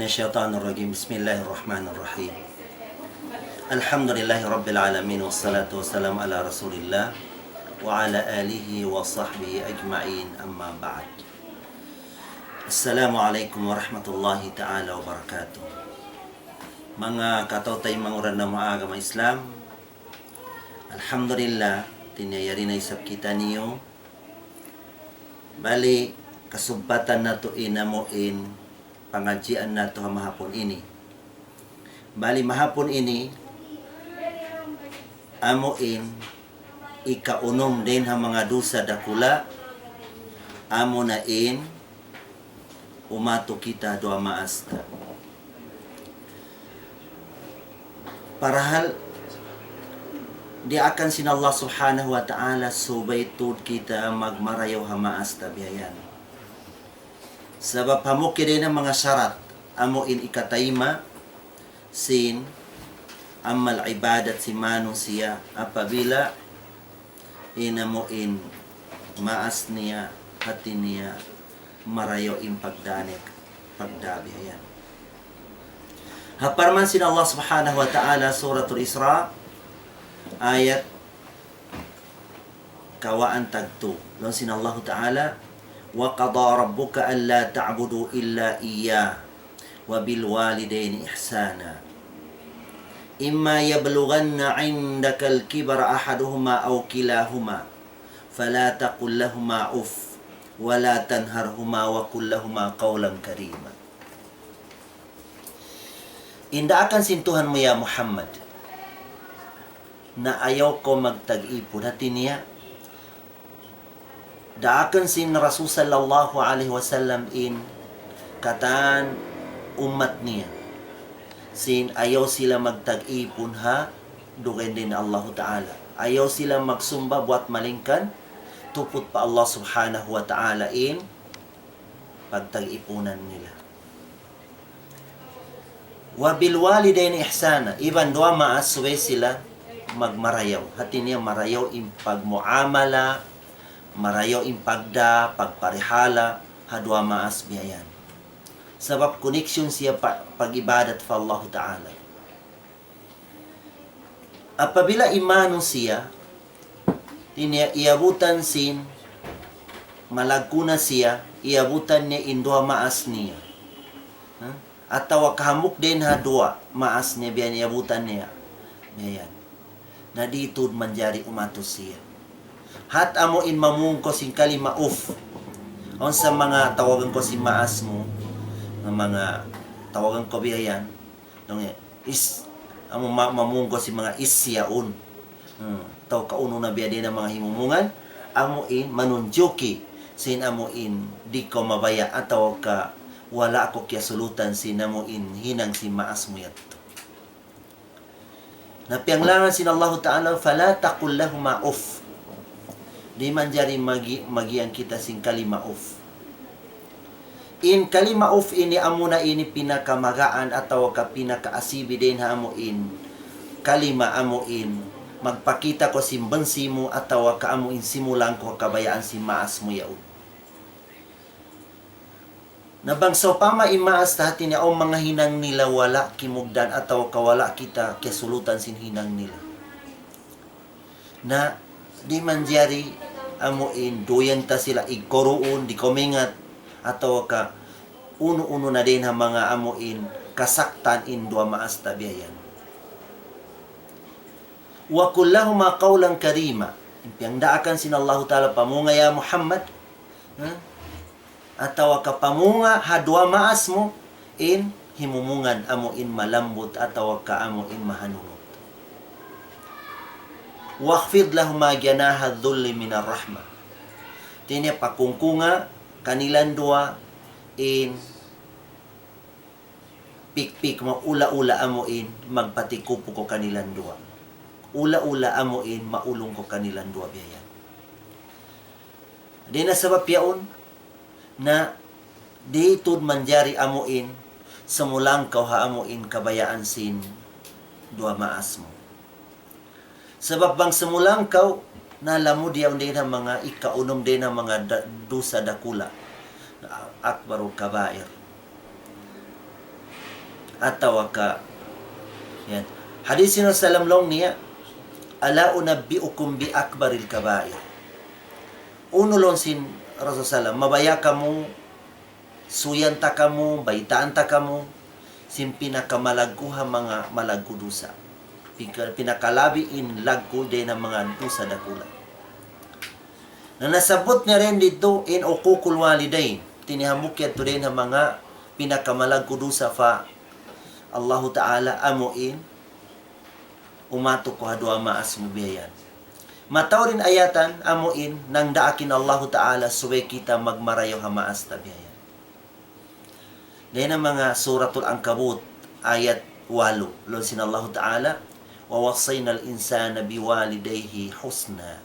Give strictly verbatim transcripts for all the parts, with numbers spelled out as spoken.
الشيطان الرجيم. بسم الله الرحمن الرحيم. الحمد لله رب العالمين، والصلاة والسلام على رسول الله وعلى آله وصحبه أجمعين، أما بعد. السلام عليكم ورحمة الله تعالى وبركاته. Manga kataw-taymanghuran namu' ha agama Islam, alhamdulillah, hatiniya yari na isab kitaniyu. Bali, kasubatan natu' in amu in pangadjian natu' ha mahapun ini. Bali, mahapun ini, amu in ikaunum dayn ha manga dusa dakula', amuna in umatu kita duwa maas ta. Parahal diyaakan sin Allah Subhanahu wa Ta'ala subay tuud kita magmarayaw ha maas ta biya' yan. Sabab hambuuk dayn ha manga sarat amu in hikatayma' sin amal ibadat sin manusiya' apabila in amu in maas niya, hati niya marayaw in pagdā niya, pagdā biya' yan. Ha parman sin Allah Subhanahu wa Ta'ala, Suratul Isra, ayat kawhaan tagtu. Laung sin Allahu Ta'ala, وقضى ربك ألا تعبدوا إلا إياه وبالوالدين إحسانا إما يبلغن عندك الكبر أحدهما أو كلاهما فلا تقل لهما أف ولا تنهرهما وقل لهما قولا كريما. In daakan sin Tuhan mu ya Muhammad, na ayaw kaw magtag-ipun, hati niya, daakan sin Rasul sallallahu alayhi wasallam in katan ummat niya. Sin ayaw sila magtag-ipun ha dugaing dayn ha Allahu Ta'ala. Ayaw sila magsumba buwat malaingkan tuput pa Allah Subhanahu wa Ta'ala in pagtag-ipunan nila. وبالوالدين إحسانا, iban duwa maas subay sila magmarayaw. Hati niya marayaw in pagmuamala, marayaw in pagdā, pagparihala, ha duwa maas biya' yan. Sabab connection siya pa, pag-ibadat pa Allahu Ta'ala. Apabila in manusiya', hati niya iyabutan sin, malaggu' na siya, iyabutan niya in duwa maas niya. Ha? Atawa ka hambuuk dayn ha duwa maas niya, biya' yan iyabutan niya. Biya' yan. Na di' tuud manjari umatu siya. Hat amu in mamung kaw sin kalima uf. Awn sa manga tawagan kaw sin maas mu, nga manga tawagan kaw biya' yan. Nung is, amu ma-, mamung kaw sin manga is yaun. Hmm, atawa ka unu na biya' diin na manga himumungan, amu in manunjuki sin amu in di' kaw mabaya' atawa ka wala' kaw kiyasulutan sin amu in hinang sin maas mu yadtu. Na piyanglangan sin Allahu Ta'ala, فلا تقل لهما أف. Di' manjari magi-, magiyan kita sin kalima uf. In kalima uf ini amuna ini pinakamagaan atawa ka pinakaasibi dayn ha amu in kalima amu in magpakita kaw sin bensi mu atawa ka amu in simulang kaw kabayaan sin maas mu yaun. Na bang sawpama in maas ta hati niya awn manga hinang nila wala' kimugdan atawa ka wala' kita kiyasulutan sin hinang nila. Na di' manjari amu in duyan ta sila igkuruun, di' kaw maingat, atawa ka unu-unu na dayn ha manga amu in kasaktan in duwa maas ta biya' yan. وقل لهما قولا كريما. In piyangdaakan sin Allahu Ta'ala pamunga ya Muhammad, ha? Atawa ka pamunga ha duwa maas mu in himumungan amu in malambut atawa ka amu in mahanunut. واخفض لهما جناح الذل من الرحمة. Hati niya pakungkunga kanilang duwa in pikpik mu ula-ula amu in magpatikupu kaw kanilang duwa. Ula-ula amu in maulung kaw kanilang duwa biya' yan. Di' na sabab yaun na di' tuud manjari amu in sumulang kaw ha amu in kabayaan sin duwa maas mu. Sabab bang sumulang kaw, na lamud yaun dayn ha manga ikaunum dayn ha manga da-, dusa dakula'. أكبر الكبائر. Atawa ka, yan. Hadis sin Rasul sallam laung niya, "Ala unabbi'ukum bi akbaril kabair." Unu laung sin Rasul sallam, mabaya' kamu, suyan ta kamu, baytaan ta kamu, sin pinakamalaggu' ha manga malaggu' dusa. Pika-, pinakalabi in laggu' dayn ha manga dusa dakula'. Na nasabbut niya dayn didtu in uququl walidain. Tinihamuk yadtu dayn ha manga pinakamalaggu' dusa pa Allahu Ta'ala amu in umatu kaw ha duwa maas mu biya' yan. Mataud in ayatan amu in nangdaak in Allahu Ta'ala subay kita magmarayaw ha maas ta biya' yan. Dayn ha manga Suratul Ankabut, ayat walu, laung sin Allahu Ta'ala, "Wa wassayna al-insana biwalidayhi husna."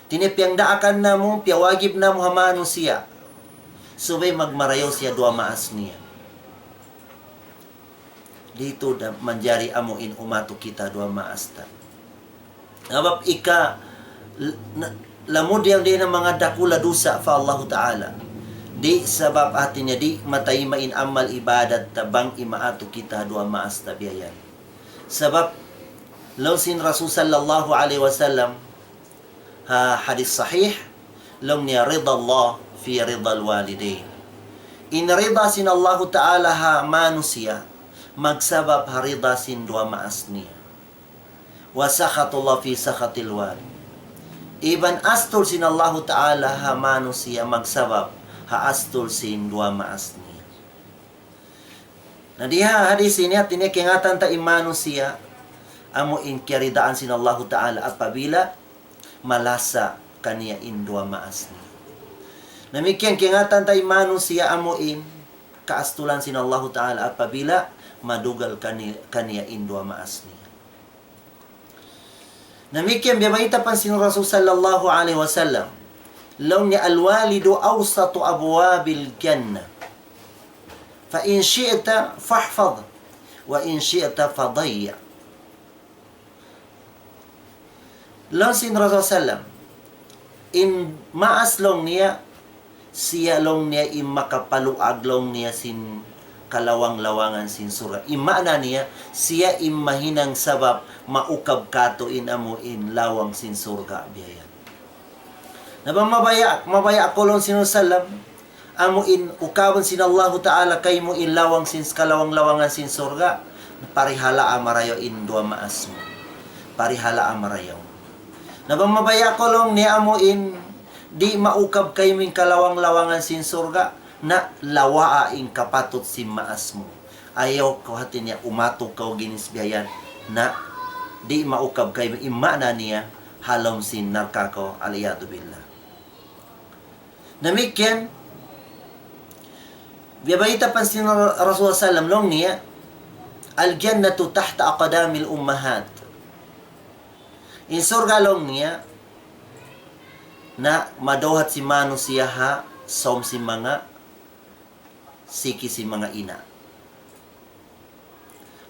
Tini piyangdaakan namu', piyawajib namu' ha manusiya'. Subay magmarayaw siya duwa maas niya. Didtu da manjari amu in umatu kita duwa maas ta. Sabab ika, l-, na-, lamud yan dayn ha manga dakula' dusa pa Allahu Ta'ala. Di' sabab hati niya di' matayma' in amal ibadat ta bang imaatu kita duwa maas ta biya' yan. Sabab, laung sin Rasul sallallahu alayhi wasallam, ha hadis sahih, laung niya, "Ridallah fi ridal walidain." In rida sin Allahu Ta'ala ha manusiya', magsabab ha rida sin duwa maas niya. "Wa sakhatullah fi sakhatil walid." Iban astul sin Allahu Ta'ala ha manusiya', magsabab ha astul sin duwa maas niya. Na di ha hadis ini, hati niya kaingatan ta in manusiya', amu in kiyaridaan sin Allahu Ta'ala apabila malasa kaniya in duwa maas niya. Damikkiyan kaingatan ta in manusiya', amu in kaastulan sin Allahu Ta'ala apabila madugal kani-, kaniya in duwa maas niya. Damikkiyan biya' bayta' pa sin Rasul sallallahu alayhi wasallam. Laung niya, "Al-walidu awsatu abwabil jannah. Fa in shi'ta fahfadh, wa in shi'ta fadayya'." Laung sin Rasul sallam, in maas laung niya, siya laung niya in makapaluag laung niya sin kalawang-lawangan sin surga'. In maana niya, siya in mahinang sabab maukab katu' in amu in lawang sin surga' biya' yan. Na bang mabaya', mabaya' kaw laung sin Rasul sallam, amu in ukabun sin Allahu Ta'ala kaymu in lawang sin kalawang-lawangan sin surga', parihalaa marayaw in duwa maas mu. Parihalaa marayaw. Na bang mabaya' kaw laung niya amu in di' maukab kaymu in kalawang-lawangan sin surga', na lawaa in kapatut sin maas mu. Ayaw kaw hati niya umatu kaw ginis biya' yan. Na di' maukab kaymu in maana niya ha lawm sin narka' kaw, al-iyadhu billah. Damikkiyan, biya' bayta' pa sin Rasulullah sallam laung niya, "Al-jannatu tahta aqdamil ummahat." In surga' laung niya, na madawhat sin manusiya' ha sawm sin manga siki sin manga ina'.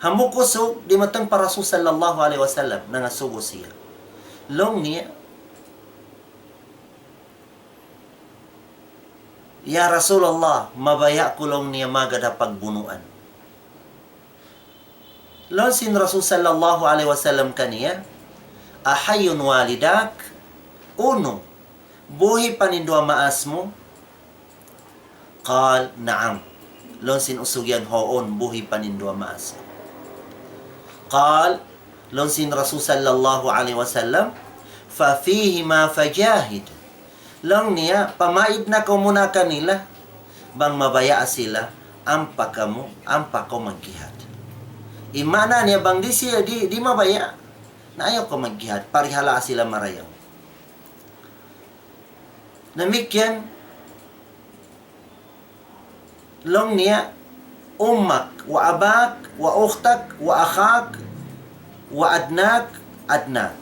Hambuuk usug dimatung pa Rasul sallallahu alayhi wasallam, nangasubu siya. Laung niya, "Ya Rasulullah, mabaya' ku," laung niya, "magad ha pagbunuan." Laung sin Rasul sallallahu alayhi wasallam kaniya, "Ahayyun walidak?" Unu, buhi' pa in duwa maas mu? Qal, "Na'am." Laung sin usug yan, "Huun, buhi' pa in duwa maas ku." Qal, laung sin Rasul sallallahu alayhi wasallam, "Fa fihima fajahid." Laung niya, pamaid na kaw muna kanila, bang mabaya' sila, ampa kamu, ampa kaw magjihad. In maana niya bang di' siya, di', di' mabaya', na ayaw kaw magjihad, parihalaa sila marayaw. Damikkiyan, laung niya, "Ummak, wa abak, wa ukhtak, wa akhak, wa adnak, adnak."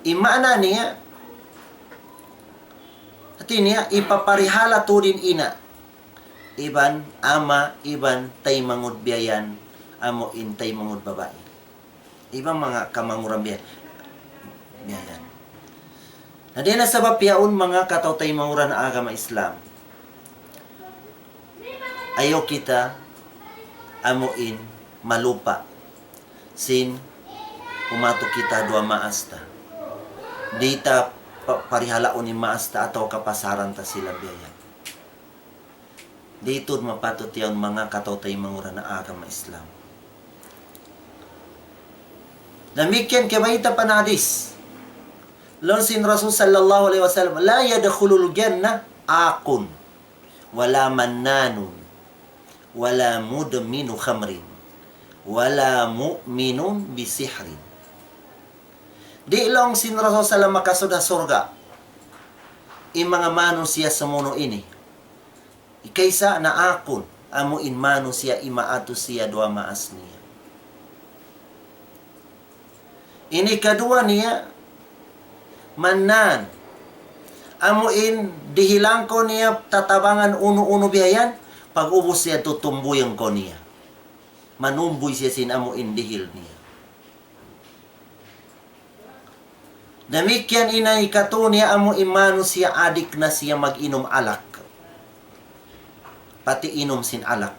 In maana niya, hati niya, ipaparihala tuud in ina', iban ama', iban taymanghud biya' yan, amu in taymanghud babai. Iban manga kamanguran biya', biya' yan. Na dayn ha sabab yaun manga kataw-taymanghuran ha agama Islam, ayaw kita amu in malupa sin umatu kita duwa maas ta. Di' ta pa-, parihalaun in maas ta atawa kapasaran ta sila biya' yan. Di' tuud mapatut yaun manga kataw-taymanghuran ha agama Islam. Damikkiyan kiyabayta' pa hadis. Laung sin Rasul sallallahu alayhi wasallam, لا يدخل الجنة عاق ولا منان ولا مدمن خمر ولا مؤمن بسحر. Di' laung sin Rasul sallam makasud ha surga' in manga manusiya' sumunu' ini. Hikaisa na عاق, amu in manusiya' imaatu siya duwa maas niya. Ini kaduwa niya, منان. Amu in dihilan kaw niya tatabangan unu-unu biya' yan, pag-ubus niya tutumbuyan kaw niya. Manumbuy siya sin amu in dihil niya. Damikkiyan in hikatu niya amu in manusiya' adik na siya mag-inum alak. Pati inum sin alak.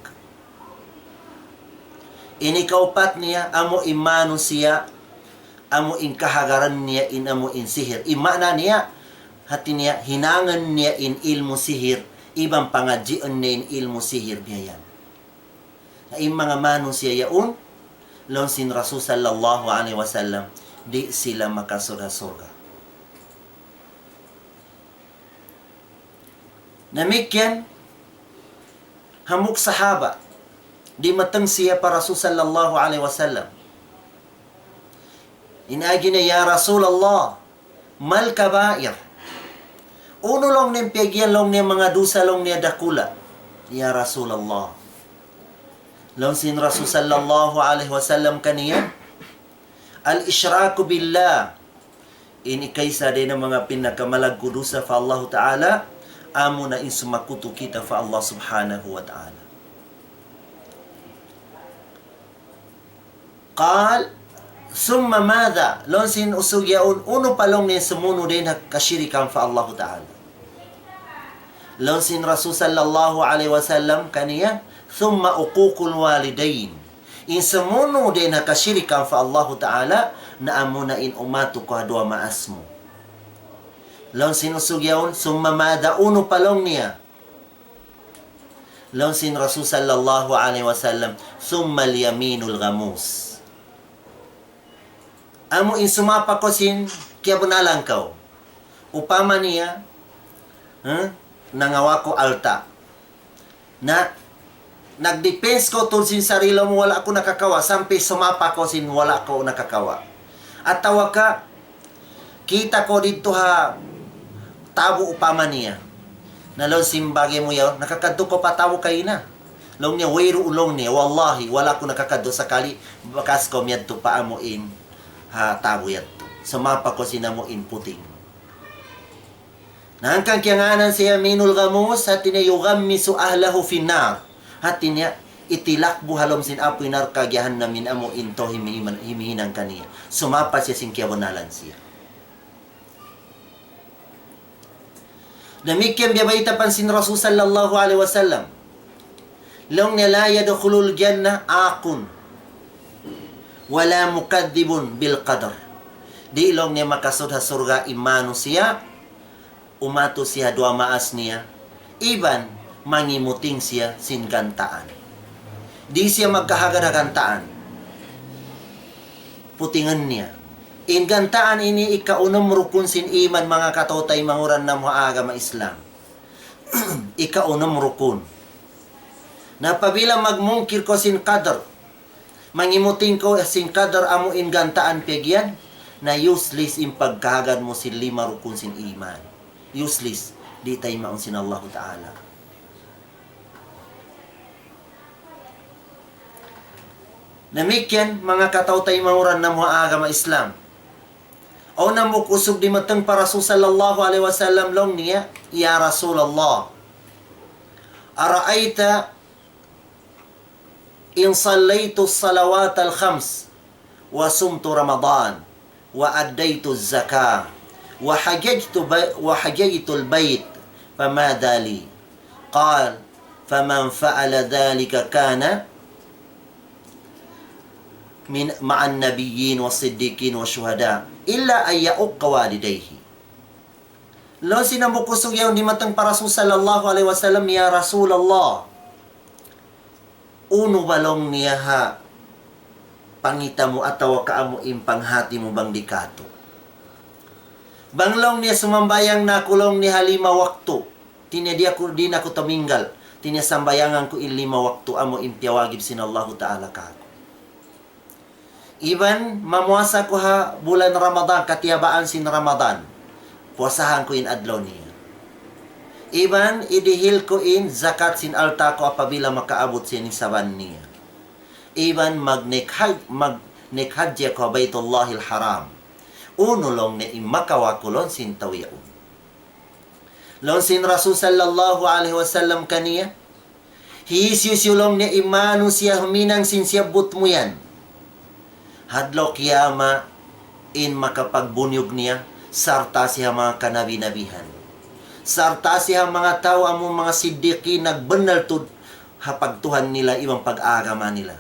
Ini kaupat niya amu in manusiya' amu in kahagaran niya in amu in sihir. In maana niya, hati niya, hinangan niya in ilmu' sihir, iban pangadjian niya in ilmu' sihir biya' yan. Na in manga manusiya' yaun, laung sin Rasul sallallahu alayhi wasallam, di' sila makasud ha surga'. Damikkiyan, hambuuk sahaba, dimatung siya pa Rasul sallallahu alayhi wasallam. In agi niya, يا رسول الله، ما الكبائر؟ Unu laung niya in piyag-iyan laung niya manga dusa laung niya dakula', ya Rasulullah? Laung sin Rasul sallallahu alayhi wasallam kaniya, الإشراك بالله. In hikaisa dayn ha manga pinakamalaggu' dusa pa Allahu Ta'ala, amuna in sumakutu kita pa Allah Subhanahu wa Ta'ala. قال: ثم ماذا؟ Laung sin usug yaun, unu pa laung niya sumunu' dayn ha kashirikan pa Allahu Ta'ala? Laung sin Rasul sallallahu alayhi wasallam kaniya, ثم عقوق الوالدين. In sumunu' dayn ha kashirikan pa Allahu Ta'ala, na amuna in umatu kaw ha duwa maas mu. Laung sin usug yaun, ثم ماذا؟ Unu pa laung niya? Laung sin Rasul sallallahu alayhi wasallam, ثم اليمين الغموس. Amu in sumapa kaw sin kiyabunnalan kaw. Upama niya, ha? Nangawa' kaw alta'. Na, nag-defense kaw tuud sin sarila' mu, wala' kaw nakakawa', sampay sumapa kaw sin wala' kaw nakakawa'. Atawa ka, kita' kaw didtu ha tabu' upama niya. Na laung sin bagi mu yaun, nakakadtu kaw pa tabu' kaina. Laung niya, wayruun laung niya, wallahi, wala' aku nakakadtu sakali, bakas kaw miyadtu pa amu in ha tabu' yadtu. Sumapa kaw sin amu in puting. Na hangkan kiyangānan siya اليمين الغموس, hati niya يغمس أهله في النار. Hati niya, itilakbu' ha lawm sin apuy narka' jahannam in amu in tau himihiman-, himihinang kaniya. Sumapa siya sin kiyabunnalan siya. Damikkiyan biya' bayta' pa sin Rasul sallallahu alayhi wasallam. Laung niya, لا يدخل الجنة عاق ولا مكذب بالقدر. Di' laung niya makasud ha surga' in manusiya', umatu siya duwa maas niya, iban mangimuting siya sin gantaan. Di' siya magkahagad ha gantaan. Putingan niya. In gantaan ini ikaunum rukun sin iman, manga kataw-taymanghuran namu' ha agama Islam. Ikaunum rukun. Na apabila magmungkir kaw sin qadar, mangimuting kaw sin qadar amu in gantaan piyag-iyan, na useless in pagkahagad mu sin lima rukun sin iman. Useless. Di' taymaun sin Allahu Ta'ala. Damikkiyan, manga kataw-taymanghuran namu' ha agama Islam. Awn hambuuk usug dimatung pa Rasul sallallahu alayhi wasallam, laung niya, يا رسول الله، أرأيت إن صليت الصلوات الخمس وصمت رمضان وأديت الزكاة وحججت بي-، وحججت البيت فماذا لي؟ قال: فمن فعل ذلك كان من، مع النبيين والصديقين والشهداء إلا أن يعق والديه. Laung sin hambuuk usug yaun dimatung pa Rasul sallallahu alayhi wasallam, "Ya Rasulullah, unu ba laung niya ha pangita' mu atawa ka amu in panghati mu bang di' katu'? Bang laung niya sumambahayang na aku laung niya ha lima waktu, hati niya di' aku, di' na aku tuminggal, hati niya sambahayangan ku in lima waktu amu in piyawajib sin Allahu Ta'ala kāku'." Iban mamuasa ku ha bulan Ramadan, katiyabaan sin Ramadan. Puasahan ku in adlaw niya. Iban idihil ku in zakat sin alta' ku apabila makaabut sin nisaban niya. Iban magnaik haj-, magnaik hajji aku ha Baytullahil Haram. Unu laung niya in makawa' ku laung sin tau yaun? Laung sin Rasul sallallahu alayhi wasallam kaniya, "Hisiyu-siyu laung niya in manusiya' huminang sin siyabbut mu yan, ha adlaw kiyamat in makapagbunyug niya, sarta' siya ha manga kanabi-nabihan, sarta' siya ha manga tau amu manga siddiqin nagbannal tuud ha pagtuhan nila iban pag-agama nila.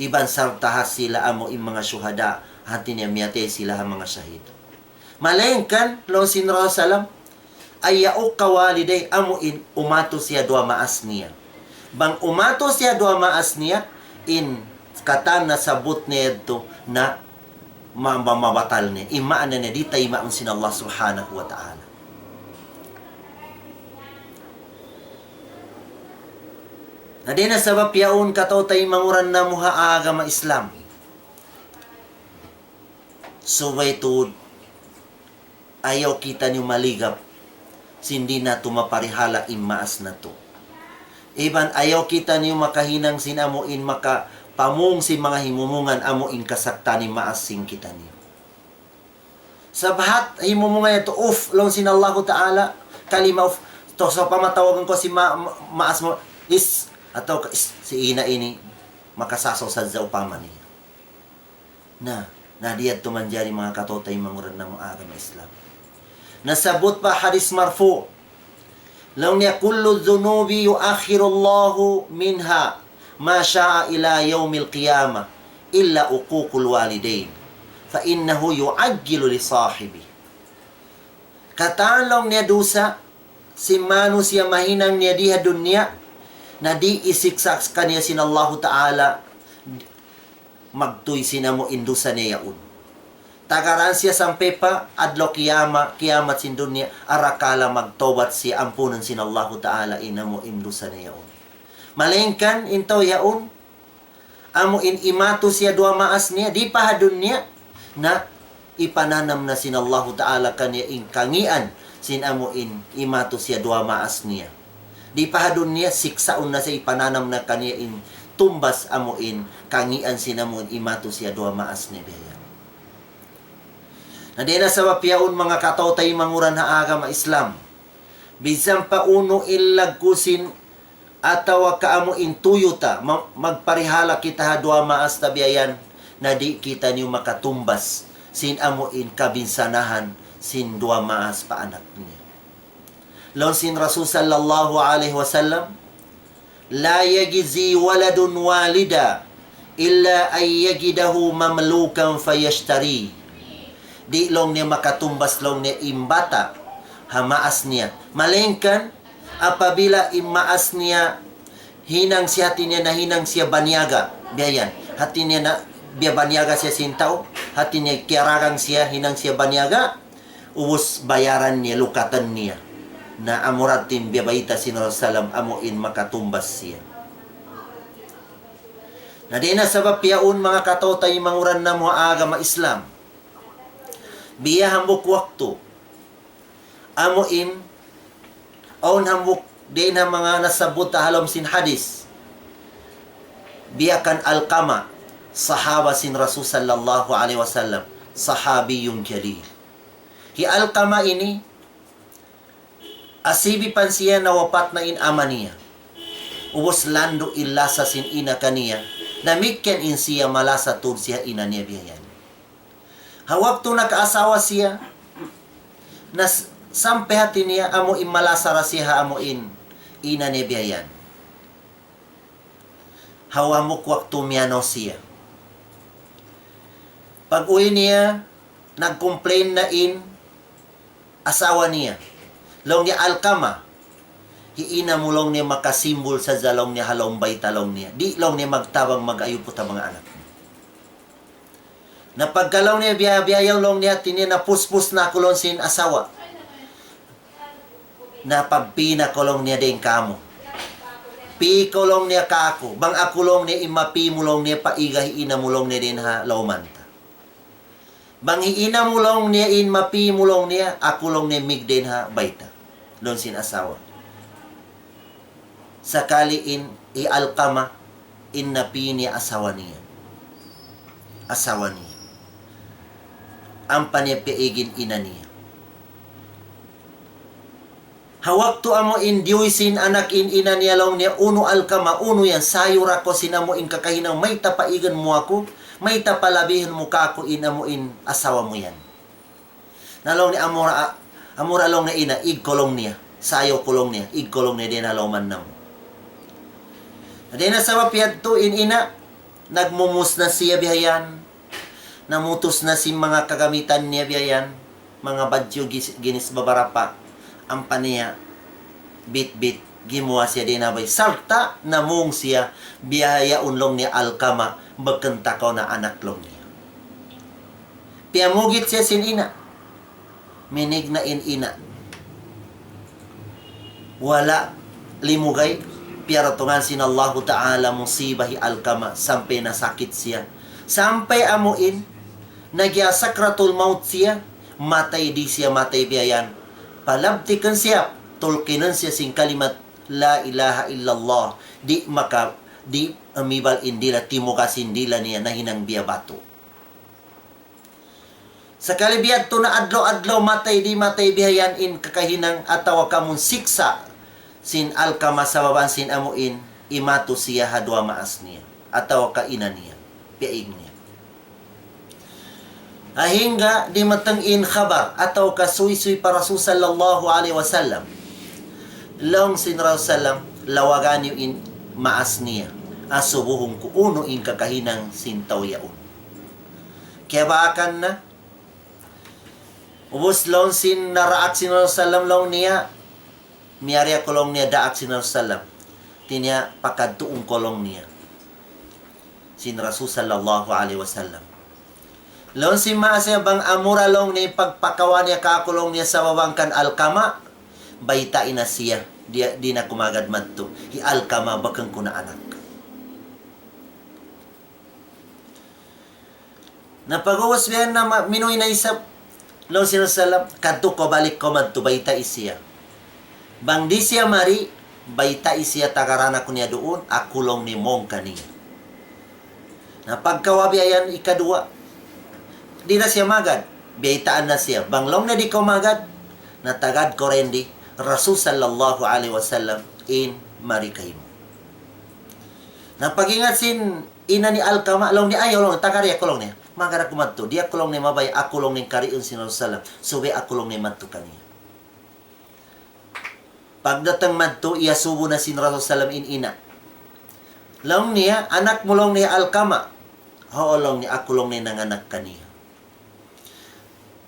Iban sarta' ha sila amu in manga shuhada, hati niya miyatay sila ha manga shahid." Malayngkan, laung sin Rasul sallam, "أن يعق والديه," amu in umatus siya duwa maas niya. Bang umatus siya duwa maas niya, in katan nasabbut niya yadtu na ma-, ma-, mabatal niya. In maana niya, di' taymaun sin Allah Subhanahu wa Ta'ala. Na dayn ha sabab yaun kataw-taymanghuran namu' ha agama Islam. Subay tuud, ayaw kitaniyu maligap sin di' natu' maparihala' in maas natu'. Iban ayaw kitaniyu makahinang sin amu in makapamung sin manga himumungan amu in kasaktan in maas sin kitaniyu. Sabab hat himumungan yadtu, "Uff," laung sin Allahu Ta'ala, kalima "uff." Atawa sawpama tawagun kaw sin ma-, ma-, maas mu, "Is," atawa ka, "Is, si ina' ini, makasasaw sadja upama niya." Na, na di' yadtu manjari manga kataw-taymanghuran namu' agama Islam. Nasabbut pa hadith marfu'. Laung niya, "كل الذنوب يؤخر الله منها ما شاء إلى يوم القيامة إلا عقوق الوالدين فإنه يعجل لصاحبه." Katan laung niya dusa sin manusiya' mahinang niya di ha dunya, na di' isiksa' kaniya sin Allahu Ta'ala magtuy sin amu in dusa niya yaun. Tagaran siya sampay pa adlaw kiyama-, kiyamat sin dunya, arakala' magtawbat siya, ampunun sin Allahu Ta'ala in amu in dusa niya yaun. Malayngkan in tau yaun, amu in imatus siya duwa maas niya, di' pa ha dunya, na ipananam na sin Allahu Ta'ala kaniya in kangīan sin amu in imatus siya duwa maas niya. Di' pa ha dunya, siksaun na siya, ipananam na kaniya in tumbas amu in kangīan sin amu in imatus siya duwa maas niya biya' yan. Na dayn ha sabab yaun manga kataw-taymanghuran ha agama Islam. Bisan pa unu in laggu' sin atawa ka amu in tuyu ta, ma-, magparihala' kita ha duwa maas ta biya' yan, na di' kitaniyu makatumbas sin amu in kabinsanahan sin duwa maas pa anak niya. Laung sin Rasul sallallahu alayhi wasallam, لا يجزي ولد والدا إلا أن يجده مملوكا فيشتريه. Di' laung niya makatumbas laung niya in bata' ha maas niya. Malayngkan apabila in maas niya hinang siya, hati niya nahinang siya baniyaga. Biya' yan. Hati niya na biya' baniyaga siya sin tau. Hati niya kiyaragang siya, hinang siya baniyaga. Ubus bayaran niya, lukatan niya. Na amura in biyabayta' sin Rasul sallam amu in makatumbas siya. Na dayn ha sabab yaun manga kataw-taymanghuran namu' ha agama Islam. Biya' hambuuk waktu, amu in, awn hambuuk dayn ha manga nasabbut ha lawm sin hadith. Biya' kan Alqama, sahaba sin Rasul sallallahu alayhi wasallam, صحابي جليل. Hi Alqama ini, asibi' pa siya nawapat na in ama' niya. Ubus landu' in lasa sin ina' kaniya, damikkiyan in siya malasa tuud siya ina' niya biya' yan. Ha waktu nakaasawa siya, nas-, sampay hati niya amu in malasa ra siya ha amu in ina' niya biya' yan. Ha hambuuk waktu miyanaw siya. Pag-uwi' niya, nag-complain na in asawa niya. Laung niya, "Alkama, hi ina mu," laung niya, "makasimbul sadja," laung niya, "ha lawm bayta'," laung niya. "Di'," laung niya, "magtabang mag-ayuput ha manga anak mu." Na pagka laung niya, "Biya'-biya' yan," laung niya, "hati niya napuspus na aku," laung, "sin asawa. Na pagpī na kaw," laung niya, "dayn kāmu'. Pī kaw," laung niya, "kāku'. Bang aku," laung niya, "in mapī mu," laung niya, "paiga hi ina mu," laung niya, "dayn ha lawman ta. Bang hi ina mu," laung niya, "in mapī mu," laung niya, "aku," laung niya, "mig dayn ha bayta'," laung sin asawa. Sakali in hi Alkama, in napī niya asawa niya. Asawa niya. Ampa niya piyaig in ina niya. Ha waktu amu in diyuy sin anak in ina niya, laung niya, "Unu Alkama, unu yan, sayur aku sin amu in kakahinang, mayta' paigan mu aku, mayta' palabihan mu kāku' in amu in asawa mu yan?" Na laung niya, "Amura, amura," laung niya, "ina, ig kaw," laung niya, "sayaw kaw," laung niya, "ig kaw," laung niya, "dayn ha lawman namu'." Na dayn ha sabab yadtu in ina, nagmumus na siya bihayan, namutus na sin manga kagamitan niya bihayan, manga badju' gis-, ginis babarapa, ampa niya bitbit, gimuwa' siya dayn ha bay. Sarta' namung siya, "Biya' yaun," laung niya, "Alkama, bukun ta kaw na anak," laung niya. Piyamugit siya sin ina. Minig na in ina. Wala' limugay, piyaratungan sin Allahu Ta'ala musiba hi Alkama, sampay nasakit siya. Sampay amu in, nagya sakratul maut siya, matay di' siya matay bihayan. Palabtikan siya, tulkinan siya sin kalimat, "La ilaha illallah." Di' maka-, di' umibal in dila, timugas in dila niya, nahinang biya' batu. Sakali biya' yadtu na adlaw-adlaw matay di' matay bihayan in kakahinang atawa kamun siksa' sin Alkama sabab sin amu in imatu siya ha duwa maas niya atawa ka ina niya, piyaig niya. Hangga dimatung in khabar atawa ka suysuy pa Rasul sallallahu alayhi wasallam. Laung sin Rasul sallam, "Lawaga niyu in maas niya, asubuhun ku unu in kakahinang sin tau yaun." Kiyabaakan na. Ubus laung sin naraak sin Rasul sallam, laung niya, "Miyari aku," laung niya, "daak sin Rasul sallam." Hati niya, "Pakadtuun ku," laung niya, "sin Rasul sallallahu alayhi wasallam." Laung sin maas niya, "Bang amura," laung niya, "pagpakawa' niya kāku'," laung niya, "sabab kan Alkama, baytai na siya, di', di' na aku magad madtu. Hi Alkama, bukun ku na anak." Na pag'ubus biya' yan na ma-, minuwi' na isab, laung sin Rasul sallam, "Kadtu kaw, balik kaw madtu, baytai siya. Bang di' siya mari, baytai siya, tagaran aku niya duun, aku," laung niya, "mung kaniya." Na pagkawa' biya' yan ikaduwa, di' na siya magad, biyaytaan na siya. "Bang," laung niya, "di' kaw magad, na tagad ku dayn di, Rasul sallallahu alayhi wasallam in mari kaymu." Na pag-ingat sin ina ni Alkama, laung niya, "Ayaw," laung niya, "tagari aku," laung niya. "Magad aku madtu, di' aku," laung niya, "mabaya', aku," laung niya, "kariun sin Rasul sallam, subay aku," laung niya, "madtu kaniya." Pagdatung madtu, iyasubu na sin Rasul sallam in ina. Laung niya, "Anak mu," laung niya, "Alkama?" "Huun," laung niya, "aku," laung niya, "nanganak kaniya."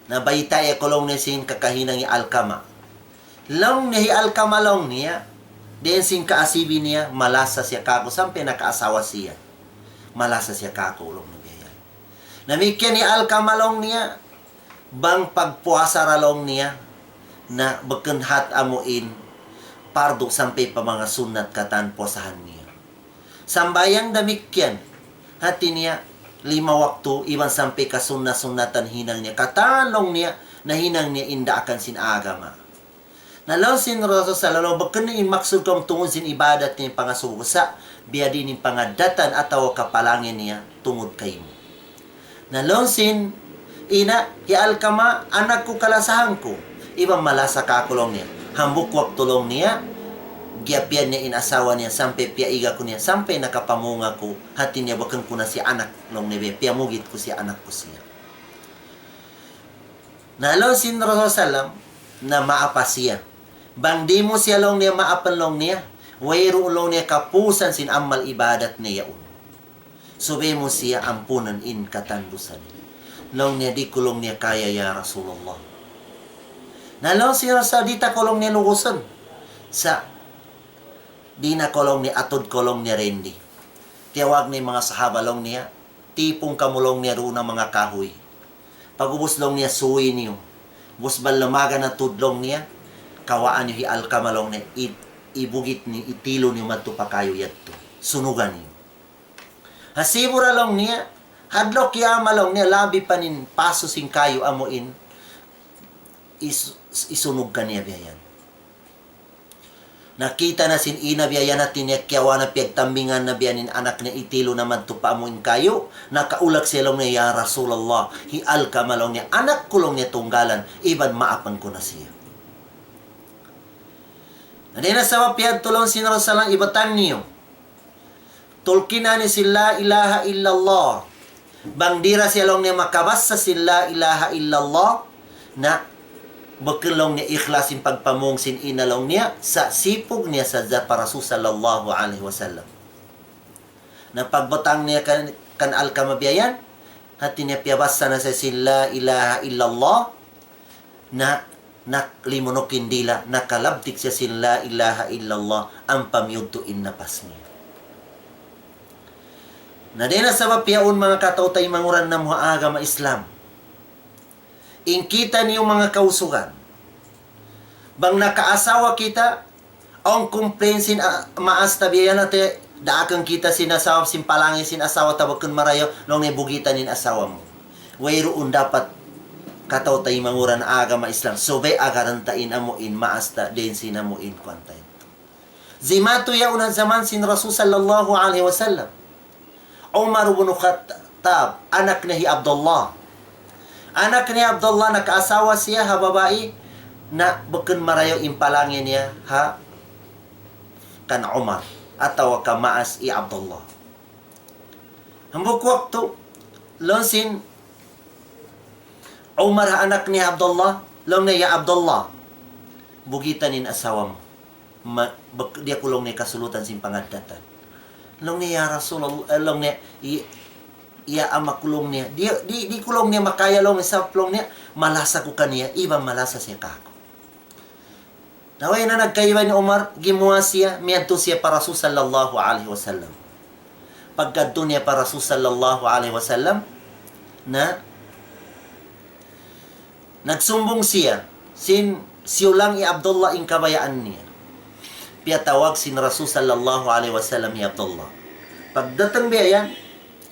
"Na baytai aku," laung niya, "sin kakahinang hi Alkama." Laung niya, "Hi Alkama," laung niya, "dayn sin kaasibi niya, malasa siya kāku', sampay nakaasawa siya. Malasa siya kāku'," laung niya, biya' yan. "Damikkiyan hi Alkama," laung niya, "bang pagpuasa ra," laung niya, "na bukun hat amu in pardu, sampay pa manga sunnat katan puasahan niya. Sambahayang damikkiyan, hati niya, lima waktu, iban sampay kasunnat-sunnatan hinang niya. Katan," laung niya, "nahinang niya in daakan sin agama." Na laung sin Rasul sallallahu alayhi wasallam, "Bukun in maksud ku tungud sin ibadat niya pangasubu, sa' biyadiin in pangaddatan atawa kapalangin niya tungud kaymu." Na laung sin ina, "Hi Alkama, anak ku, kalasahan ku. Iban malasa kāku'," laung niya. "Hambuuk waktu," laung niya, "giyapian niya in asawa niya, sampay piyaiga ku niya, sampay nakapamung aku, hati niya bukun ku na siya anak," laung niya, "piyamugit ku siya, anak ku siya." Na laung sin Rasul sallam, na maapa siya. "Bang di' mu siya," laung niya, "maapan," laung niya, "wayruun," laung niya, "kapusan sin amal ibadat niya yaun. Subay mu siya ampunan in katan dusa niya." Laung niya, "Di' ku," laung niya, "kaya, ya Rasulullah." Na laung sin Rasul, "Di' ta kaw," laung niya, "lugusun. Sa' di' na kaw," laung niya, "atud kaw," laung niya, "dindi." Tiyawag niya in manga sahaba, laung niya, "Tipun kamu," laung niya, "duun ha manga kahuy. Pag'ubus," laung niya, "suwi niyu. Ubus bang lamaga na tuud," laung niya, "kawaa niyu hi Alqamah," laung niya, "i-, ibugit niyu, itilu niyu madtu pa kayu yadtu. Sunuga niyu." Hasibu ra, laung niya, hadluk ya ama, laung niya, labi pa in pasu sin kayu amu in is-, isunug kaniya biya' yan. Nakita' na sin ina biya' yan, hati niya kiyawa' na, piyagtambingan na biya' yan in anak niya, itilu na madtu pa amu in kayu, nakaulak siya, laung niya, "Ya Rasulullah, hi Alqamah," laung niya, "anak ku," laung niya, "tunggalan, iban maapan ku na siya." Na dayn ha sabab yadtu, laung sin Rasulullah, "Ibatang niyu. Tulkinan niyu sin la ilaha illallah. Bang di' da siya," laung niya, "makabassa sin la ilaha illallah, na bukun," laung niya, "ikhlas in pagpamung sin ina," laung niya, "sa' sipug niya sadja pa Rasul sallallahu alayhi wasallam." Na pagbutang niya kan, kan Alqamah biya' yan, hati niya piyabassa na siya sin la ilaha illallah, na, na limunuk in dila', nakalabtik siya sin la ilaha illallah, ampa miyudtu in napas niya. Na dayn ha sabab yaun, manga kataw-taymanghuran namu' ha agama Islam. In kitaniyu manga kausugan. Bang nakaasawa kita, awn complain sin, ah, maas ta biya' yan, hati, daakan kita sin asawa, sin palangi sin asawa ta bukun marayaw, laung niya, bugitan in asawa mu. Wayruun dapat kataw-taymanghuran agama Islam. Subay agaran ta in amu in maas ta, dayn sin amu in kuwan ta yan. Jimatu yaun ha jaman sin Rasul sallallahu alayhi wasallam. Umar ibn Khattab, anak niya hi Abdullah. Anak niya Abdullah, nakaasawa siya ha babai, na bukun marayaw in palangi niya ha kan Umar, atawa ka maas hi Abdullah. Hambuuk waktu, laung sin Umar ha anak niya Abdullah, laung niya, "Ya Abdullah, bugitan in asawa mu. Ma-, bak-, di' aku," laung niya, "kasulutan sin pangaddatan." Laung niya, "Ya Rasulullah," eh, laung niya, "I-, ya ama ku," laung niya, "di', di', di' ku," laung niya, "makaya," laung niya, "sabab," laung niya, "malasa ku kaniya, iban malasa siya kāku'." Na way na nagkaiban hi Umar, gimuwa' siya, miyadtu siya pa Rasul sallallahu alayhi wasallam. Pagkadtu niya pa Rasul sallallahu alayhi wasallam, na nagsumbung siya, sin siyulang hi Abdullah in kabayaan niya. Piyatawag sin Rasul sallallahu alayhi wasallam hi Abdullah. Pagdatung biya' yan,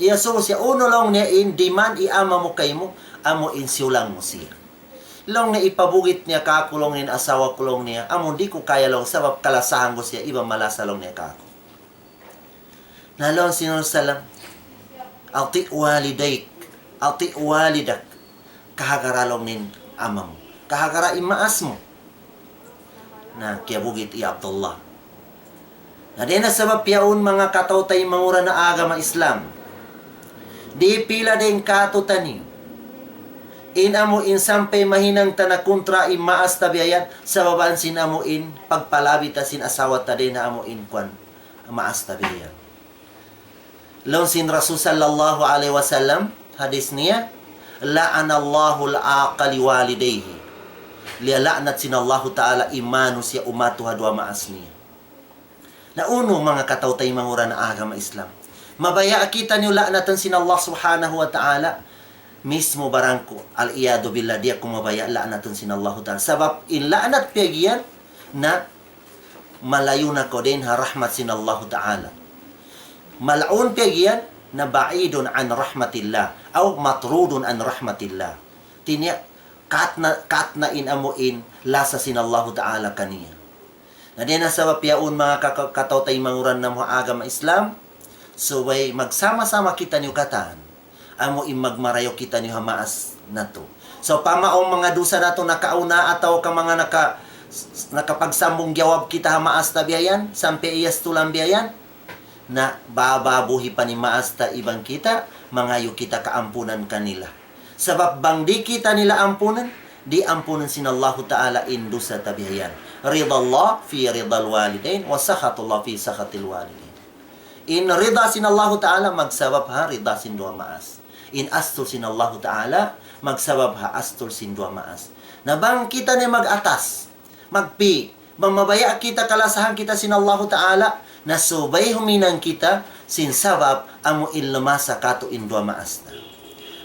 iyasubu siya, "Unu," laung niya, "in demand hi ama mu kaymu, amu in siyulang mu siya." Laung niya, "Ipabugit niya kāku'," laung niya, "in asawa ku," laung niya, "amu di' ku kaya," laung, "sabab kalasahan ku siya, iban malasa," laung niya, "kāku'." Na laung sin Rasul sallam, "أطع والديك، أطع والدك." Kahagara, laung niya, in ama mu. Kahagara in maas mu. Na, kiyabugit hi Abdullah. Na dayn ha sabab yaun, manga kataw-taymanghuran ha agama Islam. Di' pila dayn kātu'niyu. In amu in sampay mahinang ta na kontra in maas ta biya' yan, sababan sin amu in pagpalabi ta sin asawa ta dayn ha amu in kuwan, maas ta biya' yan. Laung sin Rasul sallallahu alayhi wasallam, hadis niya, "لعن الله العاق لوالديه." Liyala'nat sin Allahu Ta'ala in manusiya' umatu ha duwa maas niya. Na unu, manga kataw-taymanghuran ha agama Islam? Mabaya' kitaniyu la'natun sin Allah Subhanahu wa Ta'ala? Mismu barangku, al-iyadhu billah, di' aku mabaya' la'natun sin Allahu Ta'ala. Sabab in la'nat piyag'iyan na malayu' na kaw dayn ha rahmat sin Allahu Ta'ala. Mal'un piyag'iyan na بعيد عن رحمة الله أو مطرود عن رحمة الله. Hati niya, kat na, kat na in amu in lasa sin Allahu Ta'ala kaniya. Na dayn ha sabab yaun, manga kaka-, kataw-taymanghuran namu' ha agama Islam, subay magsama-sama kitaniyu katan. Amu in magmarayaw kitaniyu ha maas natu'. Sawpama awn manga dusa natu' nakauna atawa ka manga naka-, nakapagsambung jawab kita ha maas ta biya' yan, sampay iyastulan biya' yan, na baba buhi pa in maas ta iban kita, mangayu' kita kaampunan kanila. Sabab bang di' kita nila ampunun, di' ampunun sin Allahu Ta'ala in dusa ta biya' yan. رضا الله في رضا الوالدين وسخط الله في سخط الوالدين. In rida sin Allahu Ta'ala magsabab ha rida sin duwa maas. In astul sin Allahu Ta'ala magsabab ha astul sin duwa maas. Na bang kita ini mag-atas, magpi, bang mabaya' kita kalasahan kita sin Allahu Ta'ala, na subay huminang kita sin sabab amu in lumasa katu' in duwa maas ta.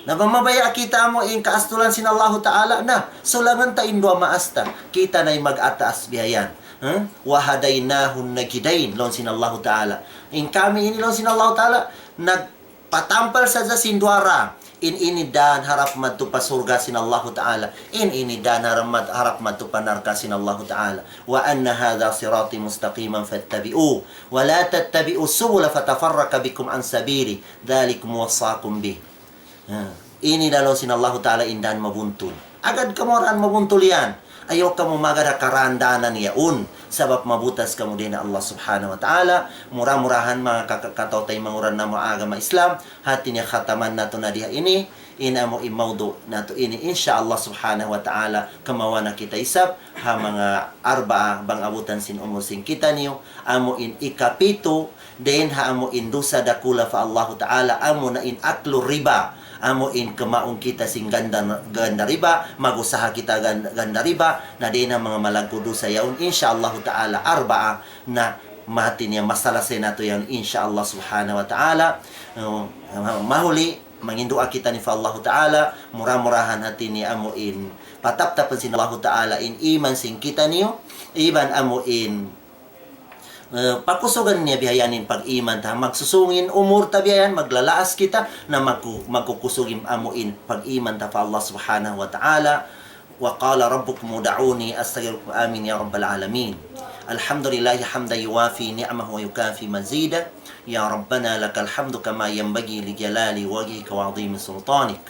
Na bang mabaya' kita amu in kaastulan sin Allahu Ta'ala, na sulangan ta in duwa maas ta. Kita na in mag-atas biya' yan. Ha? وهديناه النجدين, laung sin Allahu Ta'ala. In kami ini, laung sin Allahu Ta'ala, nagpatampal sadja sin duwa ra. In ini dan harap madtu pa surga' sin Allahu Ta'ala. In ini dan harap mad-, harap madtu pa narka' sin Allahu Ta'ala. وأن هذا صراطي مستقيما فاتبعوه ولا تتبعوا السبل فتفرق بكم عن سبيله ذلكم وصاكم به. Ha. Ini da laung sin Allahu Ta'ala in dan mabuntul. Agad kamu dan mabuntul yan. Ayaw kamu magad ha karandanan yaun. Sabab mabutas kamu dayn ha Allah Subhanahu wa Ta'ala. Mura-murahan manga kaka-, kataw-taymanghuran namu' agama Islam. Hati niya khataman natu' na di ha ini. In amu in mawdu' natu' ini. Insya Allah Subhanahu wa Ta'ala. Kamawa' na kita isab. Ha manga arba'a bang abutan sin umur sin kitaniyu. Amu in ikapitu. Dayn ha amu in dusa dakula' pa Allahu Ta'ala, amu na in aklu riba, amu in kumaun kita sin ganda, ganda riba, mag-usaha kita gan-, ganda riba, na dayn ha manga malaggu' dusa yaun, insya Allahu Ta'ala, arba'a na mati niya masalasay natu' yan, insya Allah Subhanahu wa Ta'ala. Uh, mahuli, mangindua kita ini pa Allahu Ta'ala, mura-murahan hati niya amu in pataptapan sin Allahu Ta'ala in iman sin kitaniyu, iban amu in Eh, pakusugan niya biya' yan in pag-iman ta. Magsusung in umur ta biya' yan, maglalaas kita, na magku-, magkukusug in amu in pag-iman ta pa Allah Subhanahu wa Ta'ala. وقال ربكم ادعوني أستجب لكم. آمين يا رب العالمين. الحمد لله حمدا يوافي نعمه ويكافئ مزيده. يا ربنا لك الحمد كما ينبغي لجلال وجهك وعظيم سلطانك.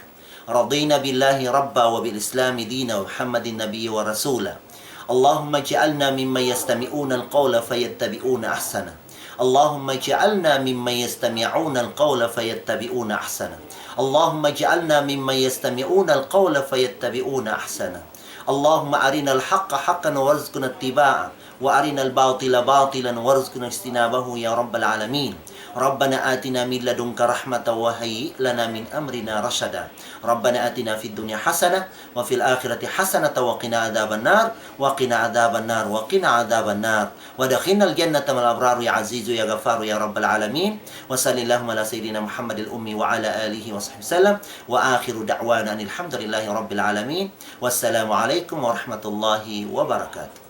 رضينا بالله ربا وبالإسلام دينا ومحمد نبيا ورسولا. اللهم اجعلنا ممن يستمعون القول فيتبعون أحسنه. اللهم اجعلنا ممن يستمعون القول فيتبعون أحسنه. اللهم اجعلنا ممن يستمعون القول فيتبعون أحسنه. اللهم أرنا الحق حقا وارزقنا اتباعه، وأرنا الباطل باطلا وارزقنا اجتنابه يا رب العالمين. ربنا آتنا من لدنك رحمة وهيئ لنا من أمرنا رشدا. ربنا آتنا في الدنيا حسنة وفي الآخرة حسنة وقنا عذاب النار، وقنا عذاب النار، وقنا عذاب النار. وأدخلنا الجنة مع الأبرار يا عزيز يا غفار يا رب العالمين. وصل اللهم على سيدنا محمد الأمي وعلى آله وصحبه وسلم. وآخر دعوانا أن الحمد لله رب العالمين. والسلام عليكم ورحمة الله وبركاته.